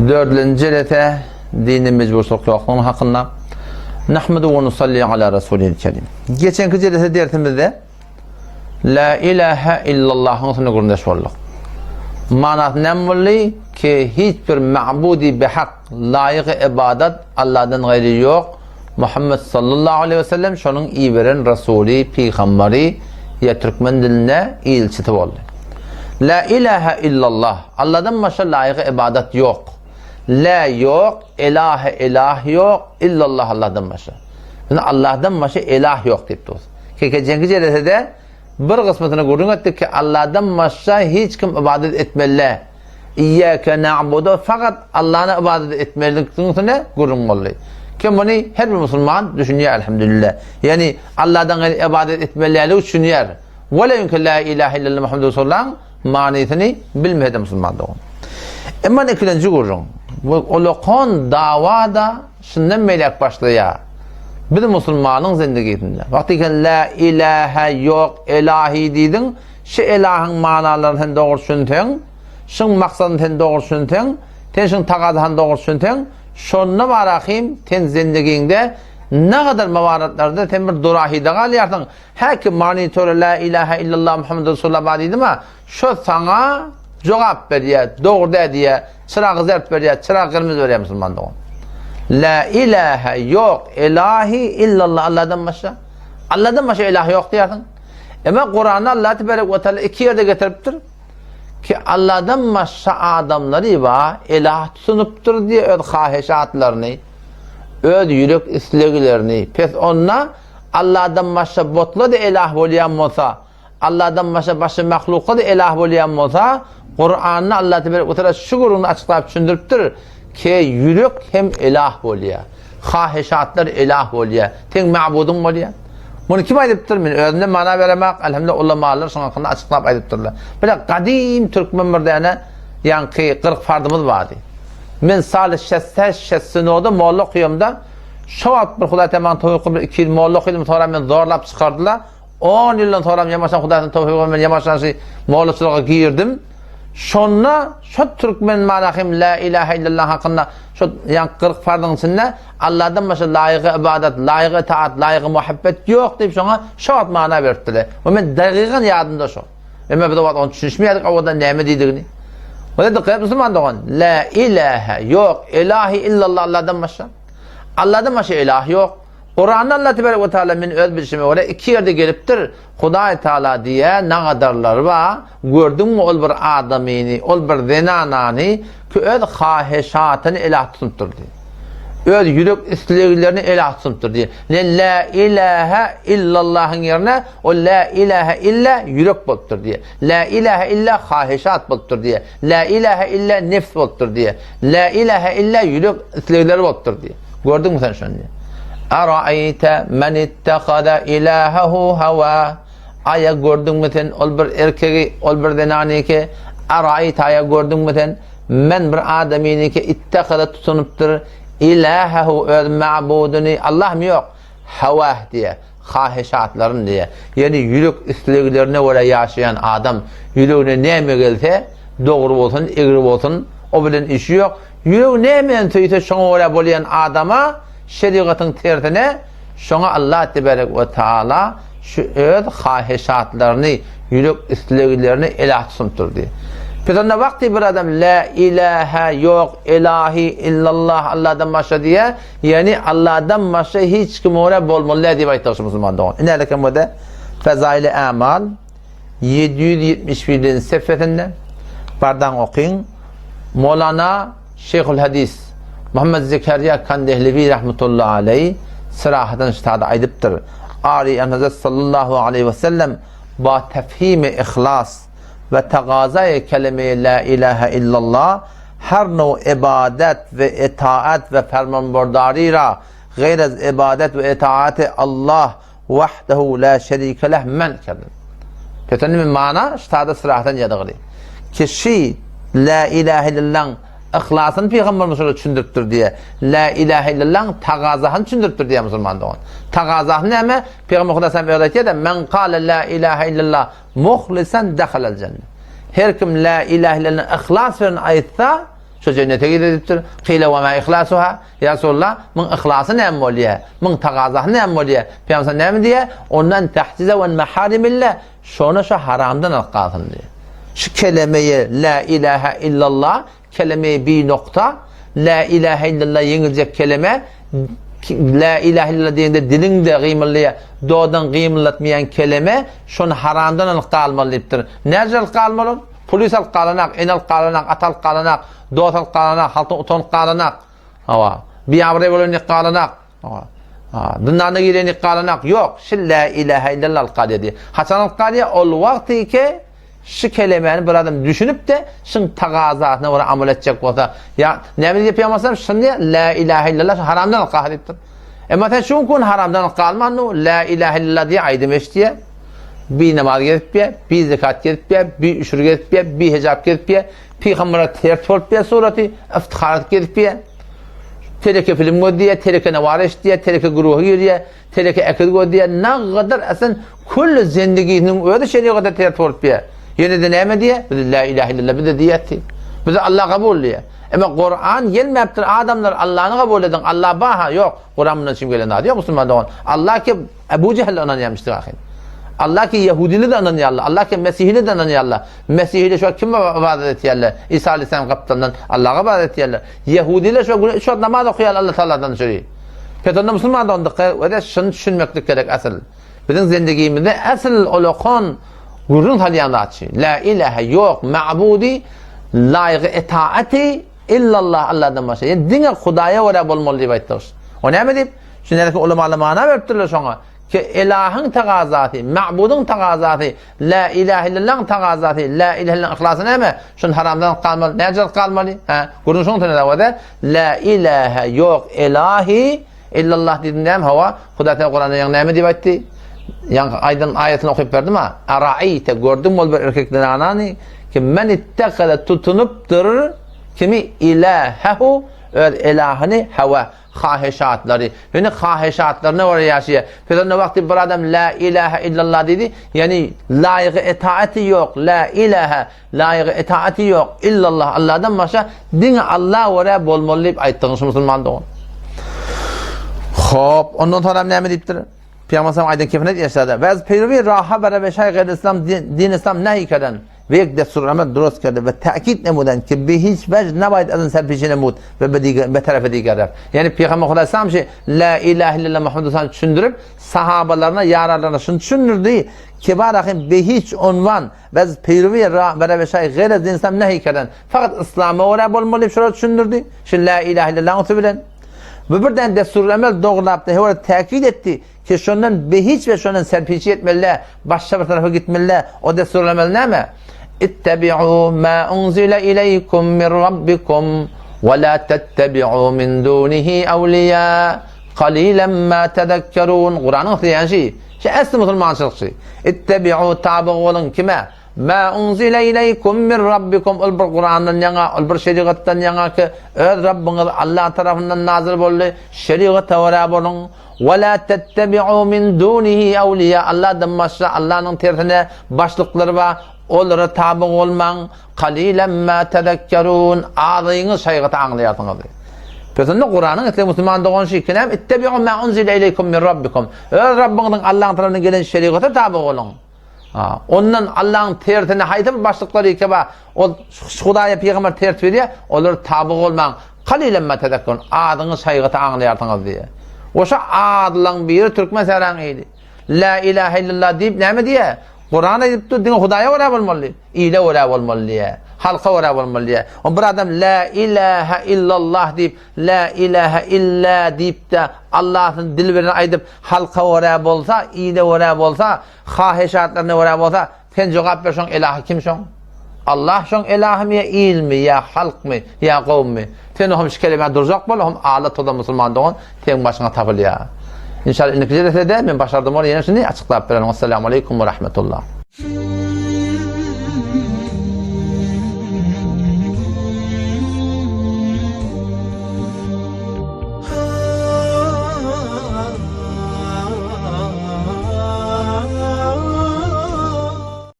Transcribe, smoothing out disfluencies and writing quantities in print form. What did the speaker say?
Dördülenji jelese dinde mejburçylyk ýoklugyny hakynda. Nahmedu we nusalli ala rasulil kerim. Geçenki jelese dersimizde La ilahe illallahyň üstünde gürrüňdeş bolduk. Manasy näme boldy? Ki hiç bir ma'budi bihak, laýyk ibadat Allahdan gaýry ýok. Muhammed sallallahu aleyhi ve sellem şonuň iberen rasuly, pygambary ýa türkmen dilinde ilçisi boldy. La ilahe illallah. Allahdan başga laýyk ibadat ýok. La ýok, ilahe ilah ýok, illallah Allahdan başga. Indi Allahdan başga ilah ýok diýip duruz. Keçenki jelesede bir gysmysyny gürrüň etdik ki, Allahdan başga hiç kim ibadat etmeli. Iyyake na'budu fakat Allah'a ibadat etmelilikdiň üstüne gürrüň boldy. Kim muny her bir musulman düşünýär elhamdülillah. Ýani Allahdan gaýry ibadat etmeliligi düşünýär. Weleýinki la ilahe illallah Muhammedur Resulullah manysyny bilmese-de musulman dogan. Emma ikilenji gürrüň. Bu ulakan dawa da şundan beýläk başlaýar. Biz musulmanyň zindigisinde. Wagty eken la ilahe ýok elahi diýdiň, şu elahyň manalaryny sen dogry düşünseň, şuň maksadyny sen dogry düşünseň, sen şuň tagazyny dogry düşünseň, şonda barahym sen zindigiňde ne gadar mawaratlarda sen bir durahide galýarsyň. Häki monitora la ilahe illallah Muhammed Resulullah bar diýdim-a, şo saňa jogap berýär, dogry däl diýýär, çyragy zert berýär, çyragy gyrmyzy berýär musulman dogan. La ilahe ýok, ilahi illallah Allahdan başga. Allahdan başga ilah ýok diýýärsiň. Emma Kuranda Allah tebarek we taala iki ýerde getiripdir ki Allahdan başga adamlary ba ilah tutunypdyr diýe öz haheşatlaryny, öz ýürek isleglerini. Pes onda Allahdan başga botla-da elah bolýan bolsa, Allahdan başga başga mahlukla-da elah bolýan bolsa, Kuranda Allah tebarek we taala şu gürrüňi açyklap düşündiripdir ki ýürek hem elah bolýar. Haheşatlar elah bolýar. Seň ma'budyň bolýar. Muny kim aýdypdyr? Men özümden mana beremak, elhamdülillah ulamalar şoň hakynda açyklap aýdypdyrlar. Bir gadym türkmen bir däne ýaňky 40 fardymyz bardy. Men saly şesse şessinoda molla okuyamda şo wagt bir Hudaý taala maňa towfyk bir 2 ýyl molla okydym, sonra men zorlap çykardylar. 10 ýyldan sonra ýamaşan Hudaýdan towfyk men ýamaşan şu mollaçylyga girdim. Şonda şo türkmen manahym la ilahe illallah hakynda şo ýaňky 40 fardyň içinde Allahdan başga laýygy ibadat, laýygy itaat, laýygy muhabbet ýok diýip şoňa şo wagt mana beripdiler. We men dagygan ýadymda şo. Emma biz o wagt ony düşünişmeýärdik owadan näme diýdigini. Ol dikkat musulman dogan, la ilahe ýok, ilahi illallah Allahdan başga. Allahdan başga ilah ýok. Kuranda Allah tebarek we taala men öz bilşime görä iki ýerde gelipdir. Hudaý Taala diýä nagadarlary bar. Gördüňmi ol bir adamyny, ol bir zenanany ki öz haheşatyny ilah tutunypdyr diýip. Öz ýürek isleglerini ilah tutunypdyr diýip. Ne la ilahe illallahyň ýerine o la ilahe illa ýürek bolupdyr diýip. La ilahe illa haheşat bolupdyr diýip. La ilahe illa nefs bolupdyr diýip. La ilahe illa ýürek islegleri bolupdyr diýip. Gördüňmi sen şony? Araýte men ittahaza ilahehu hawa. Aýa gördüňmi sen ol bir erkegi, ol bir zenanyky? Araýte aýa gördüňmi sen men bir adamynyky ittahaza tutunypdyr ilahehu öz ma'budyny Allahmy ýok hawah diýe haheşatlaryn diýe. Ýani ýürek isleglerine görä ýaşaýan adam ýüregine näme gelse dogry bolsun, egri bolsun, o bilen işi ýok. Ýüregi nämäni söýse şoňa görä bolýan adama şerigatyň tersine şoňa Allah tebarek we taala şu öz haheşatlaryny, ýürek isleglerini ilah tutunypdyr diýýär. Pes onda wagty bir adam la ilahe ýok ilahi illallah Allahdan başga diýýär, ýagny Allahdan başga hiç kim görä bolmaly däl diýip aýtdy şu musulman dogan. Ine kem de Fezaili Amal 771-nji sefesinde bardan okyň. Molana Şeýhul Hadis Muhammed Zekeriýa Kandehlewi rahmetullahi aleý syrahadan ştada aýdypdyr. Ari an Hazret sallallahu aleýhi we sellem ba tefhimi ihlas we tagazaýy kelime la ilahe illallah her now ibadet we itaat we fermanbardari ra gayr az ibadet we itaati Allah Wahdehu la şerike leh men kerdim. Petenimi mana ştada syrahdan ýadygyly. Kişi la ilahe illallaň yhlasyny pygamberimiz şola düşündiripdir diýe. La ilahe illallaň tagazasyny düşündiripdir diýe musulman dogan. Tagazasy näme? Pygamber Huda sallam özi aýtýar-da, men kale la ilahe illallah muhlisan dehalal cennet. Her kim la ilahe illallah yhlas bilen aýtsa, Şo jennete girer diýipdir. Kyle we ma ihlasuha? Ýa Resulallah, muň yhlasy näme bolýar? Muň tagazasy näme bolýar? Pygamber näme diýýär? Ondan tahtize we maharimillah, şony şo haramdan alyp galsyn diýýär. Şu kelemeýi la ilaha illallah, kelemeýi bi nokta, la ilaha illallah ýeňiljek keleme, la ilaha illallah diýende diliň-de gymyldaýar, dodaň gymyldatmaýan keleme, şony haramdan alyp galmaly diýipdir. Näce alyp galmaly ol? Pulis alyp galanak, ene alyp galanak, ata alyp galanak, dost alyp galanak, halkdan utanyp galanak. Hawa. Biabraý bolan ýek galanak. Hawa. Zyndana giren ýek galanak. Ýok. Şu la ilaha illallah alyp galýar diýýär. Haçan alyp galýar? Ol wagty ki şu kelemäni bir adam düşünip-de, şuň tagazasyna görä amal etjek bolsa, ýa näme diýip ýamasam, şuny diýýär, la ilaha illallah şu haramdan alyp galýar diýipdir. Emma sen şu gün haramdan alyp galman, la ilaha illallah diýip aýdym eşitýär. Bi namaz gezipýär, bi zekat gezipýär, bi üşür gezipýär, bi hejap gezipýär, pygambere ters bolupýar suraty, iftihar edip gezipýär. Teleke film gözleýär, teleke nawar eşitýär, teleke güruha girýär, teleke äkiz gözleýär. Nagadar aslyn külli zendigisiniň özi şerigata ters bolupýar. Ýene-de näme diýýär? Biz la ilahe illallah bize diýýär. Bizi Allah kabul diýýär. Emma Kuran gelmäpdir, adamlar Allahny kabul ediň, Allah baha ýok. Kuran mundan çym gelen zady ýok musulman dogan. Allah ki Ebu Jehil ynanýarmyşdyk ahyn. Allah ki Ýehudiler de ynanýarlar, Allah ki Mesihiler de ynanýarlar. Mesihiler şu kime ybadat etýärler? Isa aleyhisselam gapdalyndan Allaha ybadat etýärler. Ýehudiler şu güne üç wagt namaz okaýarlar Allah Taaladan şöyle. Pes onda musulman da onda we şuny düşünmeklik gerek asyl. Biziň zendigimizde asyl olakan gürrüň salýan zatçy. La ilahe ýok ma'budi laýygy etaati Illallah Allahdan başga. Ýani diňe Hudaýa görä bolmaly diýip aýtdyk. O näme diýip? Şu nädeki ulamalar mana beripdirler şoňa. Ki ilahyň tagazasy, ma'budyň tagazasy, la ilahe illallahyň tagazasy, la ilahe illallah yhlasy näme? Şun haramdan galmaly, näce galmaly? Ha, gürrüň şoň tene dawada. La ilahe ýok ilahi illallah diýdim näme? Hawa, Hudaý Teala Kuranda ýaňy näme diýip aýtdy? Ýaňky aýdan aýatyny okyp berdim ha. Araýte gördüm ol bir erkek zenanany ki men ittehada tutunypdyr kimi ilahehu öz ilahyny hawa haheşatlary. Ýöne haheşatlaryna görä ýaşaýar. Pes onda wagty bir adam la ilahe illallah diýdi, ýani laýygy etaati ýok, la ilahe laýygy etaati ýok, illallah Allahdan başga diňe Allaha görä bolmaly diýip aýtdygyň şu musulman dogan. Hop, ondan soň näme diýipdir? Peygamber sallam aýdan kefenet ýaşady. Ve ez peyrevi raha bere ve şay gayr İslam din İslam nahi keden. Ve yek destur amel durust kerdi ve ta'kid nemuden ki bi hiç vec nebayid azın serpişi nemud ve be diger be tarafa diger raf. Yani Peygamber Hudaý sallam şey la ilahe illallah Muhammed sallam düşündirip sahabalaryna yararlaryna şunu düşündirdi. Kibar ahim bi hiç unvan ve ez peyrevi ra bere ve şay gayr din İslam nahi keden. Fakat İslam'a görä bolmaly diýip şolar düşündirdi. Şu la ilahe illallah bilen. Bu birden destur emel dogrulapdy, hewara täkit etdi ki şondan behiç we şondan serpiçi etmeli, başga bir tarapa gitmeli. O destur emel näme? Ittabi'u ma unzila ileýkum min rabbikum we la tettebi'u min dunihi awliya qalilan ma tezekkerun. Kuranyň isleýän şi. Şi esli musulmançylyk şi. Ittabi'u taby boluň kime? Mâ unzile ileýkum min Rabbikum ol bir Kurandan ýaňa, ol bir şerigatdan ýaňa ki, öz Rabbyňyz Allah tarapyndan nazyl boldy, şerigata görä boluň. Ve lâ tettebi'û min dûnihi ewliýâ Allahdan başga Allanyň tersine başlyklar bar, olara taby bolmaň. Kalilen mâ tezekkerûn azyňyz şerigaty aňlaýarsyňyz. Pes onda Kuranyň islegi musulman dogan şu, ki näme? Ittebi'û mâ unzile ileýkum min Rabbikum Öz Rabbyňyzyň Allaň tarapyndan gelen şerigata taby boluň. Ondan Allahyň tersine haýsy bir başlyklar ýeke bar, ol Hudaýa pygamber ters berýär, olara taby bolmaň. Kalilen ma tezekkerun, adyňyz şaýgaty aňlaýarsyňyz diýýär. Oşa adlaň biri türkmen sähraň ili. La ilahe illallah diýip näme diýýär? Kuran aýdyp dur, diňe Hudaýa görä bolmaly diýip. Ile görä bolmaly diýýär. Halka görä bolmaly diýýär. O bir adam la ilahe illallah diýip, la ilahe illa diýip-de Allahyň dil bilen aýdyp, halka görä bolsa, ile görä bolsa, Haheşatlaryna görä bolsa, sen jogap ber şoň elahy kim şoň? Allah şoň elahymy ýa ilmi ýa halkmy ýa gowummy? Sen ohm şu kelemä durjak bol ohm ala toza musulman dogan seň başyňa tapylýa. Inşallah indiki jelesede men başardym ol ýene şuny açyklap bererin. Wessalamu aleýkum we rahmetullah.